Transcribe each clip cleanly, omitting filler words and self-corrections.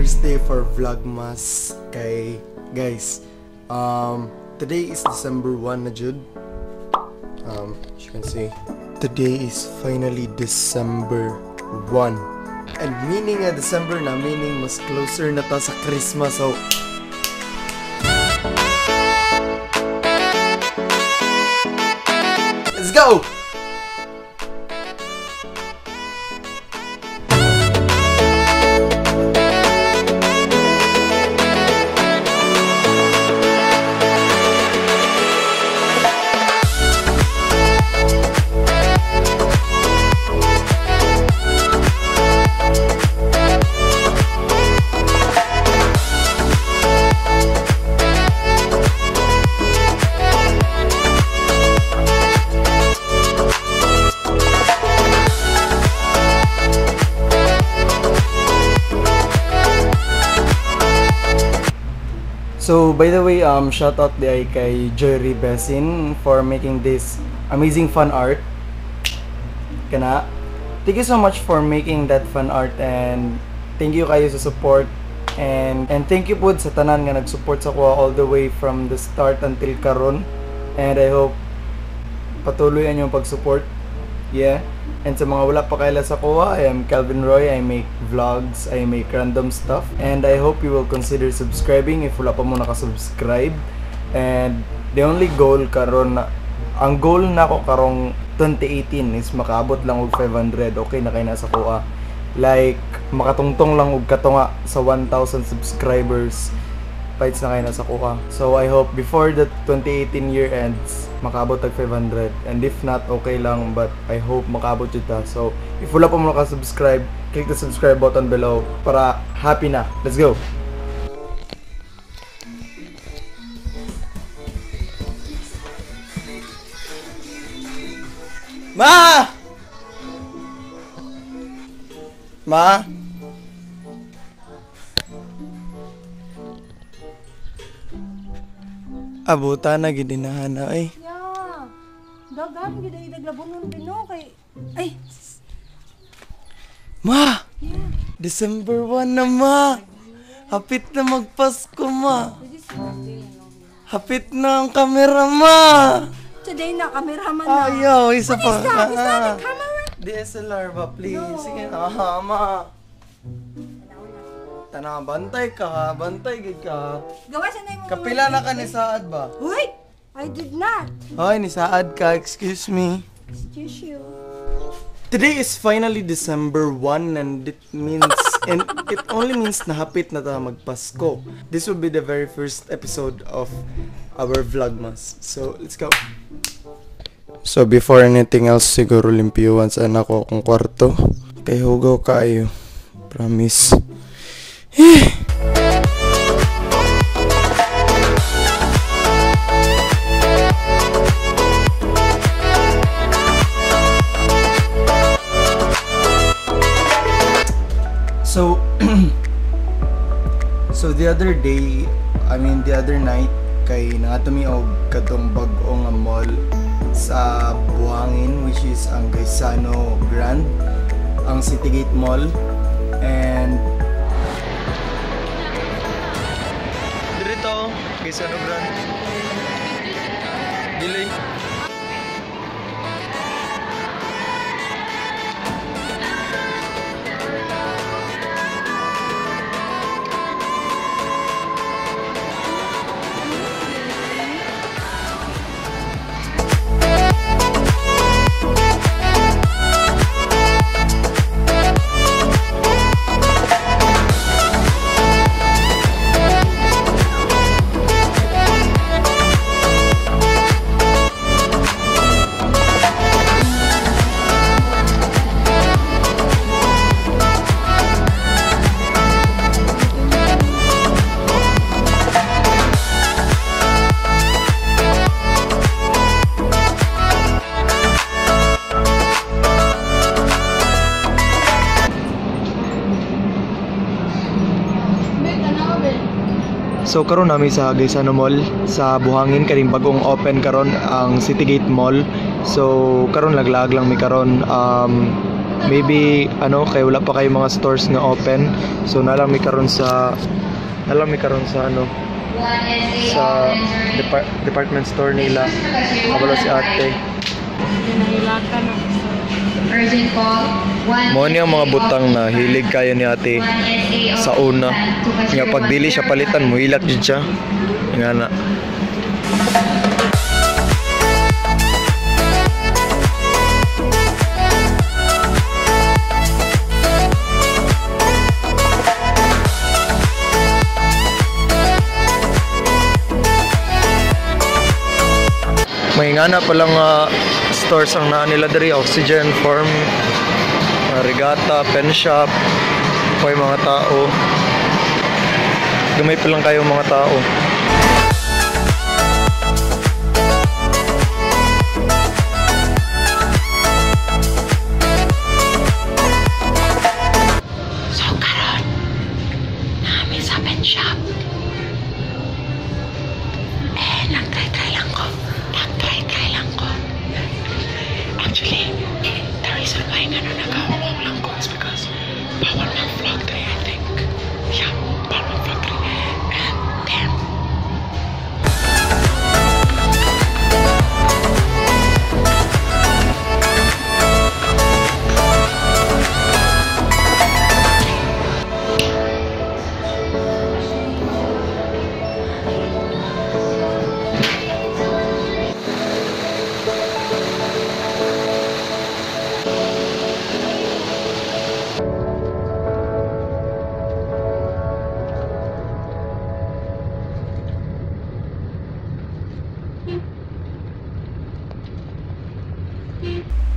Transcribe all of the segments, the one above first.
first day for Vlogmas kay guys. Today is December 1 na jud. As you can see, today is finally December 1. And meaning nga December na, meaning mas closer na ta sa Christmas. So let's go! So, by the way, shout out di ay kay Joyrie Bessin for making this amazing fan art. Kana. Thank you so much for making that fan art and thank you kayo sa support and thank you pod sa tanan nga nag-support sa kuha all the way from the start until karon. And I hope patuloy ang inyong pag-support. Yeah. And sa mga wala pa kaila sa kuha, I am Kelvin Roy. I make vlogs, I make random stuff. And I hope you will consider subscribing if wala pa mo nakasubscribe. And the only goal karon na, ang goal na ko karong 2018 is makaabot lang og 500. Okay na kay na sa kuha. Like, makatungtong lang og katunga sa 1,000 subscribers. Fights na kayo na sa kuha. So I hope before the 2018 year ends, makaabot tag 500. And if not, okay lang. But I hope makaabot yun ta. So if wala pa mo nakasubscribe, click the subscribe button below para happy na. Let's go! Ma! Ma? Abuta na gidinahan na eh. Yeah. Daghan gid ay naglabonon pino kay ay. Ma. Yeah. December 1 na ma. Hapit na magpasko ma. Hapit na ang kamera ma. Today na kameraman na. Ayaw, isa pa. What is that? Is that a camera? DSLR ba please? No. Sige na ma. Tana, bantay ka ha, bantay gid ka. Gawa sa na imong Kapila na ka ni Saad ba? Uy! I did not. Hoy, ni Saad ka, excuse me. Excuse you. Today is finally December 1 and it means and it only means na hapit na ta magpasko. This will be the very first episode of our Vlogmas. So, let's go. So, before anything else, siguro limpiyuan sa anak ko akong kwarto. Kay hugaw kaayo. Promise. So, so the other day, I mean the other night, kay nangatumi og katong bag-o nga mall sa Buhangin, which is ang Gaisano Grand, ang Citygate Mall, and dito, Gaisano Grand. Dili. So karon nami sa Gaisano Mall sa Buhangin kaning bagong open karon ang Citygate Mall. So karon laglag lang mi karon. Maybe ano kay wala pa kayo mga stores nga open. So nalang mi karon sa ano sa department store nila. Kabalo si ate. Mo ni ang mga butang na hilig kayo ni ate sa una. Nga pag dili siya palitan mo hilak jud siya. Nga na. May nga na palang stores ang naa nila diri, Oxygen, Farm, Regatta, Pen Shop, may mga tao. Gamay pa lang kayo mga tao. So karon nami sa pen shop. Eh, nag-try-try lang ko. Nag-try-try lang ko. Actually, the reason why nga no nag-vlog lang ko is because bawal mag-vlog today, I think. Yeah, bawal mag-vlog today. And then,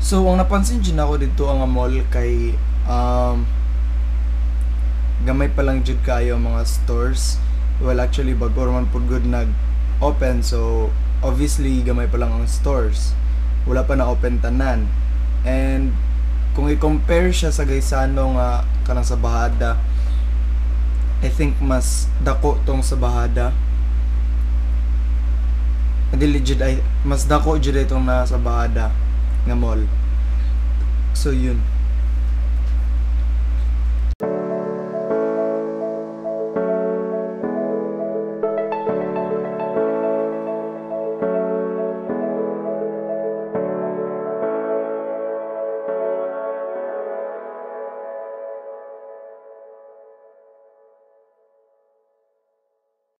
so, ang napansin jud nako dito ang mall kay gamay pa lang jud kayo mga stores. Well, actually bago man pud gud nag-open, so obviously gamay pa lang ang stores. Wala pa na open tanan. And kung i-compare siya sa Gaisano nga kanang sa Bahada, I think mas dako tong sa Bahada. Dili jud ay mas dako jud itong nasa Bahada nga mall. So yun.